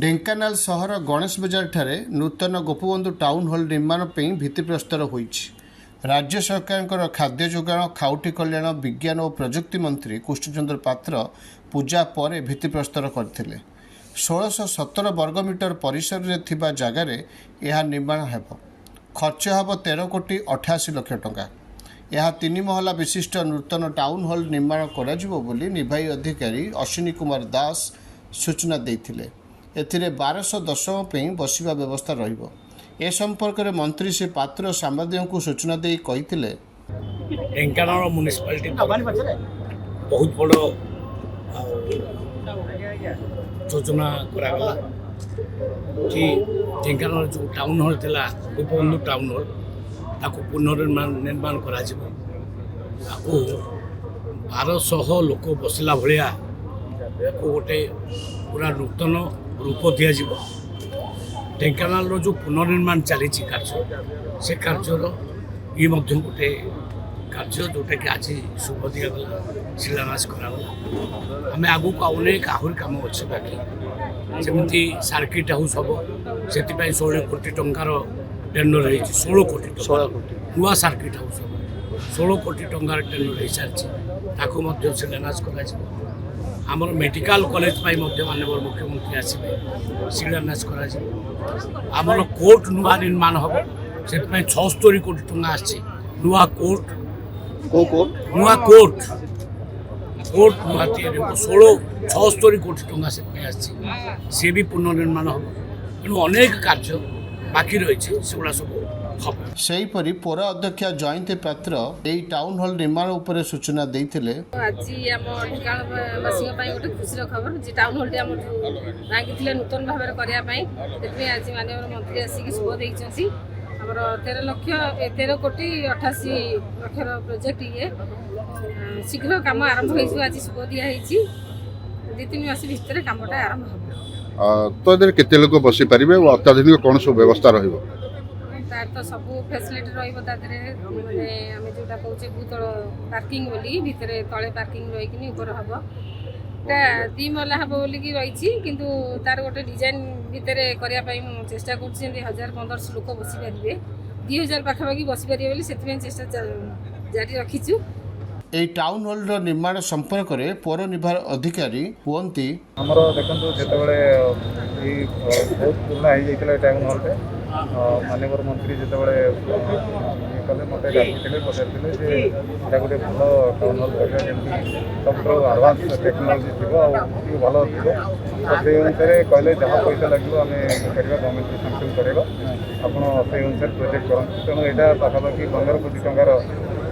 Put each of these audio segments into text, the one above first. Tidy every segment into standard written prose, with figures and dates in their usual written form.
ଢେଙ୍କାନାଳ ସହର ଗଣେଶ ବଜାରଠାରେ ନୂତନ Gopabandhu town hall ନିର୍ମାଣ ପାଇଁ ଭିତ୍ତିପ୍ରସ୍ତର ହୋଇଛି। ରାଜ୍ୟ ସରକାରଙ୍କର ଖାଦ୍ୟ ଯୋଗାଣ, ଖାଉଟି କଲ୍ୟାଣ, ବିଜ୍ଞାନ ଓ ପ୍ରଯୁକ୍ତି ମନ୍ତ୍ରୀ କୃଷ୍ଣଚନ୍ଦ୍ର ପାତ୍ର ପୂଜା ପରେ ଭିତ୍ତିପ୍ରସ୍ତର କରିଥିଲେ। 1617 ବର୍ଗମିଟର ପରିସରରେ ଥିବା ଜାଗାରେ ଏହା ନିର୍ମାଣ ହେବ। ଖର୍ଚ୍ଚ ହେବ 13 କୋଟି 88 ଲକ୍ଷ ଟଙ୍କା। ଏହା ତିନି ମହଲା ବିଶିଷ୍ଟ ନୂତନ ଟାଉନ୍ ହଲ୍ ନିର୍ମାଣ କରାଯିବ ବୋଲି ନିର୍ବାହୀ ଅଧିକାରୀ ଅଶ୍ୱିନୀ କୁମାର ଦାସ ସୂଚନା ଦେଇଥିଲେ। ଏଥିରେ 1210 ପାଇଁ ବସିବା ବ୍ୟବସ୍ଥା ରହିବ। ଏ ସମ୍ପର୍କରେ ମନ୍ତ୍ରୀ ଶ୍ରୀ ପାତ୍ର ସାମ୍ବାଦିକଙ୍କୁ ସୂଚନା ଦେଇ କହିଥିଲେ, ଢେଙ୍କାନାଳ ମ୍ୟୁନିସିପାଲିଟି ବହୁତ ବଡ଼ ଆଉ ଯୋଜନା କରାଗଲା କି ଢେଙ୍କାନାଳ ଯେଉଁ ଟାଉନ୍ ହଲ୍ ଥିଲା, ଗୋପବନ୍ଧୁ ଟାଉନ୍ ହଲ୍, ତାକୁ ପୁନର୍ନିର୍ମାଣ ନିର୍ମାଣ କରାଯିବ। ତାକୁ 1200 ଲୋକ ବସିଲା ଭଳିଆ ତାକୁ ଗୋଟେ ପୁରା ନୂତନ ରୂପ ଦିଆଯିବ। ଢେଙ୍କାନାଳର ଯେଉଁ ପୁନର୍ନିର୍ମାଣ ଚାଲିଛି କାର୍ଯ୍ୟ, ସେ କାର୍ଯ୍ୟର ଇଏ ମଧ୍ୟ ଗୋଟେ କାର୍ଯ୍ୟ, ଯେଉଁଟାକି ଆଜି ଶୁଭ ଦିଆଗଲା, ଶିଳାନ୍ୟାସ କରାଗଲା। ଆମେ ଆଗକୁ ଅନେକ ଆହୁରି କାମ ଅଛି ବାକି। ଯେମିତି ସାର୍କିଟ୍ ହାଉସ୍ ହେବ, ସେଥିପାଇଁ 16 କୋଟି ଟଙ୍କାର ଟେଣ୍ଡର ହେଇଛି। 16 କୋଟି ଟଙ୍କା। 16 କୋଟି। ନୂଆ ସାର୍କିଟ୍ ହାଉସ୍ ହେବ, 16 କୋଟି ଟଙ୍କାର ଟେଣ୍ଡର ହେଇସାରିଛି, ତାକୁ ମଧ୍ୟ ଶିଳାନ୍ୟାସ କରାଯିବ। ଆମର ମେଡ଼ିକାଲ କଲେଜ ପାଇଁ ମଧ୍ୟ ମାନ୍ୟବର ମୁଖ୍ୟମନ୍ତ୍ରୀ ଆସିବେ, ଶିଳାନ୍ୟାସ କରାଯିବ। ଆମର କୋର୍ଟ ନୂଆ ନିର୍ମାଣ ହେବ, ସେଥିପାଇଁ 76 କୋଟି ଟଙ୍କା ଆସିଛି। ନୂଆ କୋର୍ଟ। କୋଉ କୋର୍ଟ? ନୂଆ କୋର୍ଟ, କୋର୍ଟ ନୂଆ ତିଆରି ହେବ। 76 କୋଟି ଟଙ୍କା ସେଥିପାଇଁ ଆସିଛି, ସିଏ ବି ପୁନର୍ନିର୍ମାଣ ହେବ। ତେଣୁ ଅନେକ କାର୍ଯ୍ୟ ବାକି ରହିଛି, ସେଗୁଡ଼ା ସବୁ ହେବ। ସେହିପରି ପୌର ଅଧ୍ୟକ୍ଷା ଜୟନ୍ତୀ ପାତ୍ର ଏହି ଟାଉନ୍ ହଲ୍ ନିର୍ମାଣ ଉପରେ ସୂଚନା ଦେଇଥିଲେ। ଆଜି ଆମ ଢେଙ୍କାନାଳବାସୀଙ୍କ ପାଇଁ ଗୋଟେ ଖୁସିର ଖବର ଯେ ଟାଉନ୍ ହଲ୍ଟି ଆମର ଯେଉଁ ଭାଙ୍ଗିଥିଲେ, ନୂତନ ଭାବରେ କରିବା ପାଇଁ, ସେଥିପାଇଁ ଆଜି ମାନ୍ୟବର ମନ୍ତ୍ରୀ ଆସିକି ଶୁଭ ଦେଇଛନ୍ତି। ଆମର 13 ଲକ୍ଷ 13 କୋଟି 88 ଲକ୍ଷର ପ୍ରୋଜେକ୍ଟ ଇଏ। ଶୀଘ୍ର କାମ ଆରମ୍ଭ ହେଇଯିବ। ଆଜି ଶୁଭ ଦିଆହେଇଛି, 2-3 ମାସ ଭିତରେ କାମଟା ଆରମ୍ଭ ହେବ। ତ ଏଥିରେ କେତେ ଲୋକ ବସିପାରିବେ ଓ ଅତ୍ୟାଧୁନିକ କ'ଣ ସବୁ ବ୍ୟବସ୍ଥା ରହିବ? ତାର ତ ସବୁ ଫ୍ୟାସିଲିଟି ରହିବ ତା ଦେହରେ। ମାନେ ଆମେ ଯେଉଁଟା କହୁଛେ ଭୂତଳ ପାର୍କିଂ ବୋଲି, ଭିତରେ ତଳେ ପାର୍କିଂ ରହିକିନି ଉପରେ ହେବ। ଏଟା ଦି ମହଲା ହେବ ବୋଲିକି ରହିଛି, କିନ୍ତୁ ତାର ଗୋଟେ ଡିଜାଇନ ଭିତରେ କରିବା ପାଇଁ ମୁଁ ଚେଷ୍ଟା କରୁଛି। ଯେମିତି 1000-1500 ଲୋକ ବସିପାରିବେ, 2000 ପାଖାପାଖି ବସିପାରିବେ ବୋଲି ସେଥିପାଇଁ ଚେଷ୍ଟା ଜାରି ରଖିଛୁ। ଏହି ଟାଉନ୍ ହଲ୍ର ନିର୍ମାଣ ସମ୍ପର୍କରେ ପୌର ନିର୍ବାହୀ ଅଧିକାରୀ କୁହନ୍ତି, ଆମର ଦେଖନ୍ତୁ, ଯେତେବେଳେ ଏଇ ବହୁତ ପୁରୁଣା ହେଇଯାଇଥିଲା ଏ ଟାଉନ୍ ହଲ୍ଟା, ମାନ୍ୟବର ମନ୍ତ୍ରୀ ଯେତେବେଳେ ଇଏ କଲେ, ମୋତେ ଡାକିଥିଲେ, ପଚାରିଥିଲେ ଯେ ଏଇଟା ଗୋଟେ ଭଲ ଟାଉନ୍ ହଲ୍ କରିବା, ଯେମିତି ସବୁଠାରୁ ଆଡ଼ଭାନ୍ସ ଟେକ୍ନୋଲୋଜି ଥିବ ଆଉ ଟିକେ ଭଲ ଥିବ। ତ ସେଇ ଅନୁସାରେ କହିଲେ, ଯାହା ପଇସା ଲାଗିବ ଆମେ ଇଏ କରିବା, ଗଭର୍ଣ୍ଣମେଣ୍ଟରୁ ସାଙ୍କସନ୍ କରିବା, ଆପଣ ସେଇ ଅନୁସାରେ ପ୍ରୋଜେକ୍ଟ କରନ୍ତୁ। ତେଣୁ ଏଇଟା ପାଖାପାଖି 15 କୋଟି ଟଙ୍କାର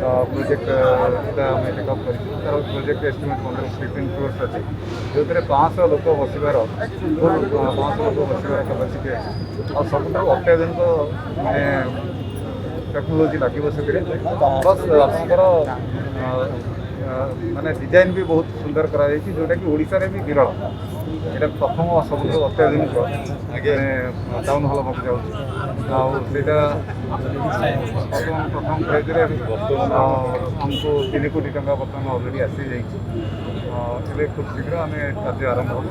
ପ୍ରୋଜେକ୍ଟଟା ଆମେ ଟେକଅପ୍ କରିଛୁ। ତାର ପ୍ରୋଜେକ୍ଟ ଏଷ୍ଟିମେଟ୍ 15 15 କ୍ରୋର୍ସ ଅଛି, ଯେଉଁଥିରେ 500 ଲୋକ ବସିବାର, ଫୁଲ୍ 500 ଲୋକ ବସିବାର କାପାସିଟି ଅଛି ଆଉ ସବୁଠାରୁ ଅତ୍ୟାଧୁନିକ ମାନେ ଟେକ୍ନୋଲୋଜି ଲାଗିବ ସେଥିରେ। ପ୍ଲସ୍ ଆପଣଙ୍କର ମାନେ ଡିଜାଇନ୍ ବି ବହୁତ ସୁନ୍ଦର କରାଯାଇଛି, ଯେଉଁଟାକି ଓଡ଼ିଶାରେ ବି ବିରଳ। ଏଇଟା ପ୍ରଥମ ସବୁଠୁ ଅତ୍ୟାଧୁନିକ ମାନେ ଟାଉନ୍ ହଲ୍ ହେବାକୁ ଯାଉଛି। ଆଉ ସେଇଟା ବର୍ତ୍ତମାନ ପ୍ରଥମ ଫେଜ୍ରେ ଆମକୁ 3 କୋଟି ଟଙ୍କା ବର୍ତ୍ତମାନ ଅଲରେଡ଼ି ଆସିଯାଇଛି। ଏବେ ଖୁବ୍ ଶୀଘ୍ର ଆମେ କାର୍ଯ୍ୟ ଆରମ୍ଭ ହେବ,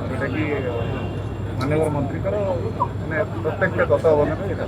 ଯେଉଁଟାକି ମାନ୍ୟବର ମନ୍ତ୍ରୀଙ୍କର ମାନେ ପ୍ରତ୍ୟକ୍ଷ ତତ୍ତ୍ୱାବଧାନରେ ଏଇଟା।